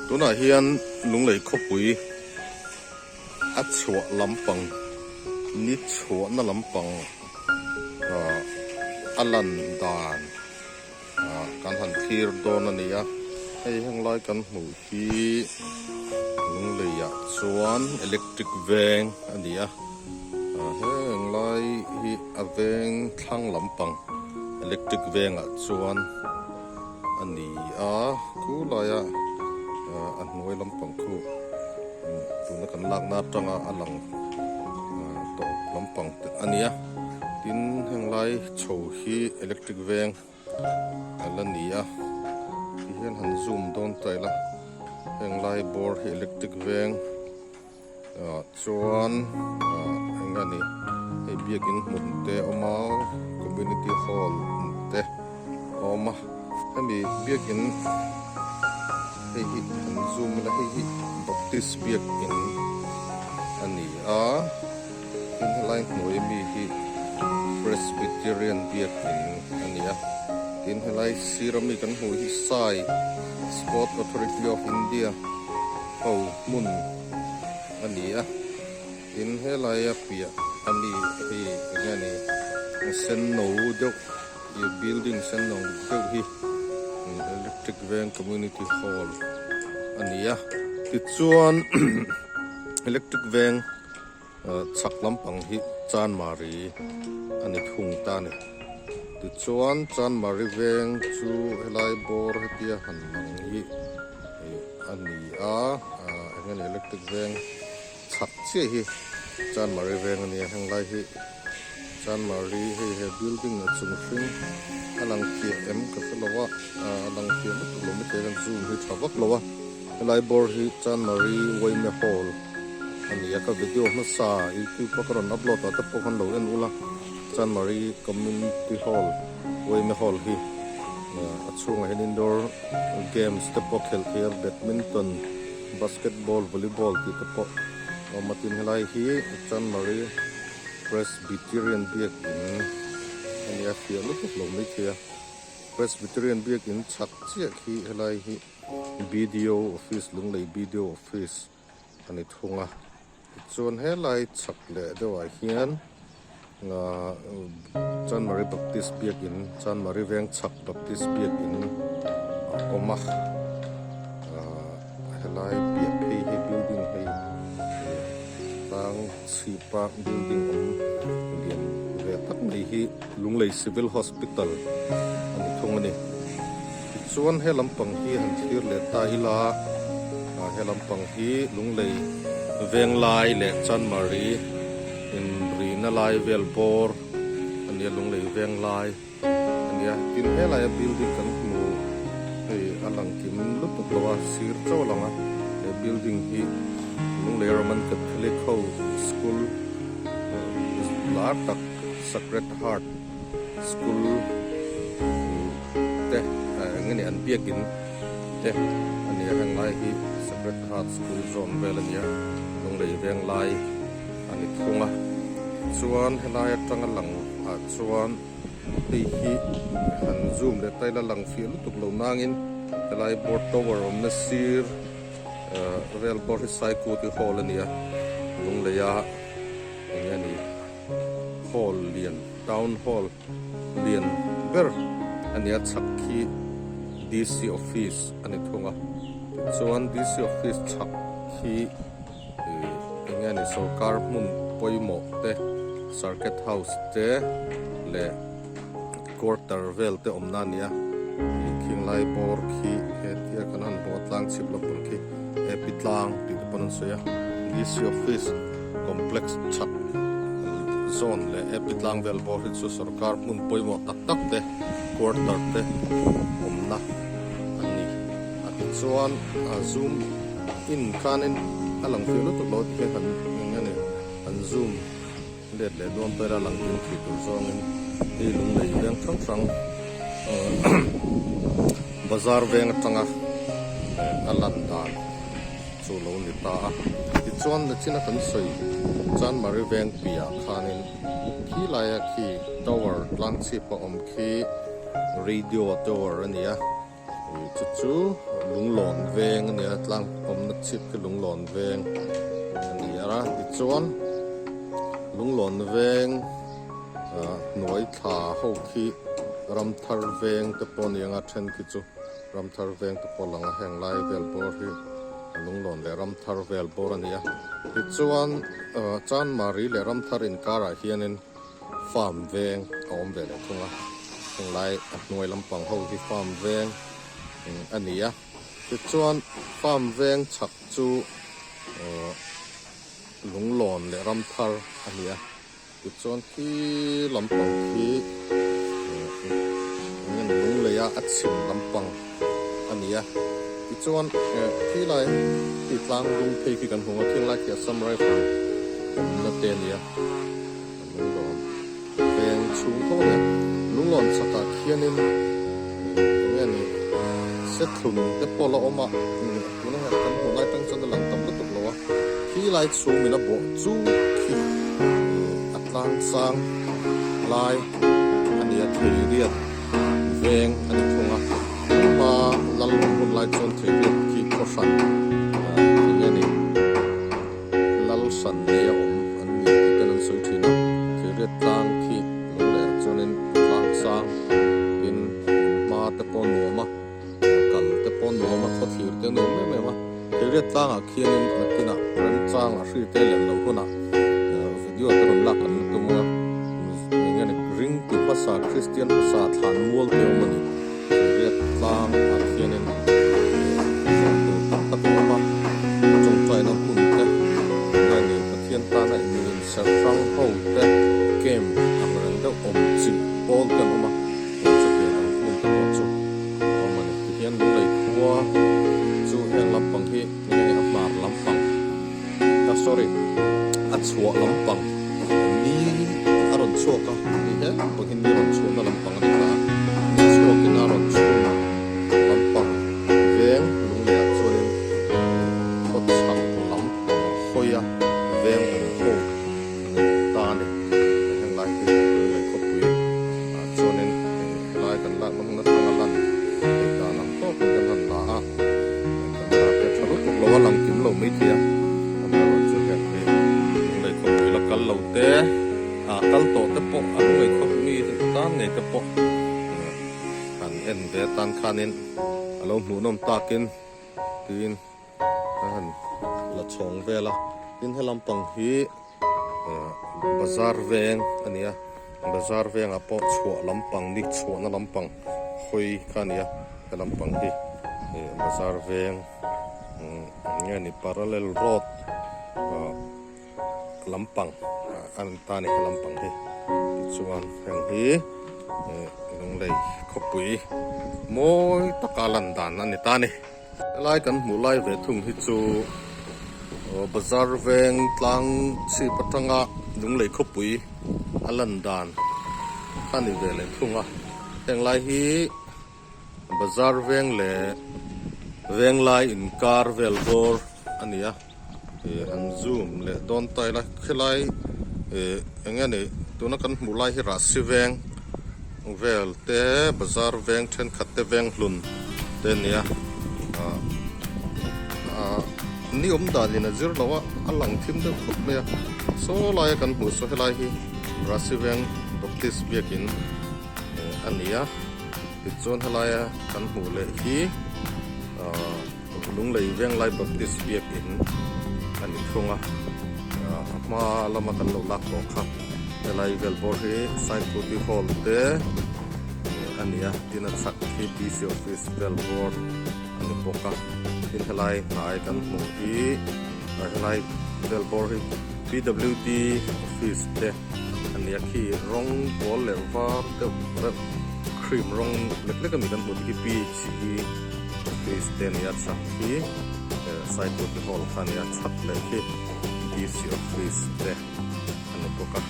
Tunah hian Lunglei khawpui a chhuah lampang ni chhuahna lampang ah a lan dan ah kan han thlir dawn a ni a, hei henglai kan hmuh hi Lungleiah chuan electric veng a ni a, ah henglai hi a veng thlang lampang electric vengah chuan. a ni a khu laia a hnuai lampang khu tuna kan lakna atanga a lang tawp lampang te a ni a tin heng lai chho hi electric veng a la ni a ti hian han zoom dawn ta ila heng lai bawr hi electric veng. Ah chuan ah eng a ni hei biakin hmun te a awm a community hall te a awm a hemi biakin hei hi han zoom ila hei hi baptist biakin a ni a tin helai hnuai ami hi presbyterian biakin a ni a tin helai sir ami kan hmuh hi sai sport authority of India. Ho hmun a ni a, tin helaia piah a mi hei eng nge ni senno deuh ih building senno deuh hi electric veng community hall a ni a tichuan electric veng chhak lampang hi chanmari a ni thung ta a ni tichuan chanmari veng chu helai bawr hetia han lang hi ih. A ni a, eng nge ni electric veng chhak chiah hi Chanmari veng a nia heng lai hi Chanmari hei he building a chung hring a lang fiah em ka hre lo a, a lang fiah lutuk lo maithei hian zoom hi tha vak lo a, helai bawr hi Chanmari Wayme Hall a ni a ka video hmasa youtube a ka rawn upload ah te pawh khan lo en ula Chanmari Community Hall Wayme Hall hi a chhungah hian indoor Games te pawh khelh thei a, badminton, basketball, volleyball tih te pawh a awm a, tin helai hi Chanmari Presbyterian biakin a nia fiah lutuk lo mai thei a, Presbyterian biakin chhak chiah khi helai hi BDO office Lunglei BDO office a ni thung a. Tichuan helai chhak leh deuhah hian ahh Chanmari Baptist biakin Chanmari veng chhak Baptist biakin a awm a ahh helai piah phei hi building hei tlang chhipa building awm lian ve tak mai hi Lunglei Civil Hospital a ni thung a ni. Tichuan he lampang hi han thlir leh ta ila ah he lampang hi Lunglei Venglai leh Chanmari inrihna lai vel bawr a nia Lunglei Venglai a nia tin helaia building kan hmu hei a lang kim lutuk lo a sir chauh a lang a he building hi Lunglei Roman Catholic ho school lar tak Sacred Heart School te eng nge ni an biakin te a ni a heng lai hi Sacred Heart School zawn vel a ni a Lunglei veng lai a ni thung a chuan helai atanga lang ah chuan hei hi han zoom leh ta ila lang fiah lutuk lo nangin helai board tower awmna sir ah vel bawr hi Saikuti hall a ni a Lungleia eng nge ni. Hall lian town hall lian ber a ni a chhak khi D_C office a ni thung a tichuan D_C office chhak khi ih eng nge ni sorkar hmun pawimawh te circuit house te leh quarter vel te awmna a ni a ih khing lai bawr khi hetia kan han hmuh a tlang chhip lampang khi A_P tlang tih te pawn an sawi a D_C office complex chhak zawn leh A_P tlang vel bawr hi chu sorkar hmun pawimawh tak tak te quarter te awmna a ni a tichuan a zoom in khanin a lang fiah lutuk lo ti hian han eng nge ni an zoom. Let leh dawn pawh ila lang kim thei tur zawngin hei lunglei veng hrang hrang bazar veng atanga a lan dan chu lo ni ta a. Tichuan nachina kan sawi Chanmari veng piah khanin khi laia khi tower tlang chhip a awm khi radio tower a ni a. Ih chu chu lunglawn veng a nia tlang awmna chhip khi lunglawn veng a ni a tichuan lunglawn veng ah hnuai thla ho khi ramthar veng te pawh a ni ang a then khi chu ramthar veng te pawh a lang a heng lai vel bawr hi lunglawn leh ramthar vel bawr a ni a tichuan ah chanmari leh ramthar inkarah hianin. Farm veng a awm ve leh thung a, heng lai a hnuai lampang ho hi farm veng a ni a, tichuan farm veng chhak chu uhh lunglawn leh ram thar a ni a, tichuan khi lampang khi uhh eng nge lunglei a a chhim lampang a ni a, tichuan eh khilai khi tlang lung phei khi kan hmu ang a, khing lai khi Assam Rifle awmna te a ni a. Lunglawn veng chhung tho a nia. Lunglawn chhakah khianin eng nge ni sethlun te pawh la awm a, tuna hian kan hmuh lai atang chuan a lang tam lutuk lo a, khi lai chhungin a bawh chu khi a tlang sang lai a ni a, theiriat veng a ni thung a, hma lal hun lai chuan theiriat khi khaw hran eng nge ni. Lal hran nei a awm an ni tih ten an sawi thin a, thirriat tlang khi lo leh ah chuanin tlang sang tin hma te pawh nuam a, kal te pawh nuam a, khawthlir te nuam em em a, thirriat tlangah khianin nakinah remchang a hri te lem loh hunah video te rawn lak kan la tum ang a, eng nge ni ringtu hmasa Kristian hmasa thlan mual te awm a ni. Riat tlang ah khianin zawh tur tam tak a awm a, tawngtaina hmun te nge ni Pathian tana in serh hrang ho te camp ang reng deuh awm chilh pawl te an awm a, heng chutiang ang hmun te pawh chu a awm a ni. Tihian Lunglei khua chu heng lampang hi nge ni a hmar lampang ah sorry a chhuah lampang ni a rawn chhuak a ni he lampang hi ni rawn chhuahna lampang a ni ta a ni chhuakin a rawn chhun lampang veng lunglei ah chuanin khaw chhak lampang hawi a veng awm ho a ni ta a ni heng lai hi lunglei khawpui ah chuanin helai kan lakna hmun atanga lan theih dan ang tawkin kan han la a. Camera te tha lutuk lo a lang kim lo maithei a amaherawh chu heng hi lunglei khawpui la kal lo te ah kal tawh te pawh a lunglei khawp mi tan ngei te pawh han en ve atan khanin a lo hmuhnawm takin tiin a han la chhawng vel a tin helam pang hi Bazar veng a ni a bazar vengah pawh chhuah lampang ni chhuahna lampang hawi kha a ni a he lampang hi ih bazar veng nge ni parallel road ah lampang a ni ta a ni he lampang hi tichuan heng hi ih lunglei khawpui mawi taka lan dan a ni ta a ni. Helai kan hmuh lai ve thung hi chu bazar veng tlang chhip atanga Lunglei khawpui a lan dan a ni ve leh thung a, heng lai hi bazar veng leh venglai inkar vel bawr a ni a, ih an zoom leh dawn ta ila khilai ih eng nge ni tuna kan hmuh lai hi rahsi veng vel te bazar veng thenkhat te veng hlun te a ni a ah ah ni awm danin a zir lo a a lang thim deuh khawp mai a saw laia kan hmuh saw helai hi rahsi veng baptist biakin a ni a tichuan helaia kan hmuh leh hi ah. Lunglei Venglai Baptist biakin a ni thung a, a hma lama kan lo lak tawh kha helai vel bawr hi Saikhuti Hall te a ni a, tin a chhak hi DC Office vel bawr a ni bawk a, tin helai hnai kan hmuh hi helai vel bawr hi PWD Office te a ni a, khi rawng pawl leh var deuh reuh cream rawng lek lek a ni kan hmuh te khi PHE. Office te ania chhak khi Saikut hall kha ania chhak leh khi DC office te a ni bawk a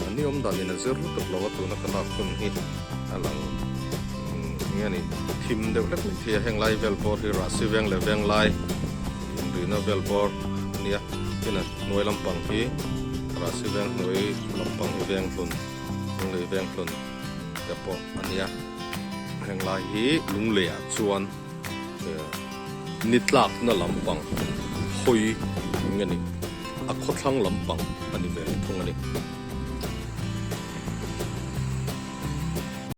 a ni awm dan in a zir lutuk lo a tuna ka lak hun hi a lang nge ni thim deuh hlek mai thei a heng lai vel bawr hi rahsi veng leh veng lai inrina vel bawr a nia tin a hnuai lampang hi rahsi veng hnuai lampang hi veng hlun lunglei veng hlun te pawh a nia. Heng lai hi lunglei ah chuan ni tlakna lampang hawi eng nge ni a khawthlang lampang a ni ve thung a ni.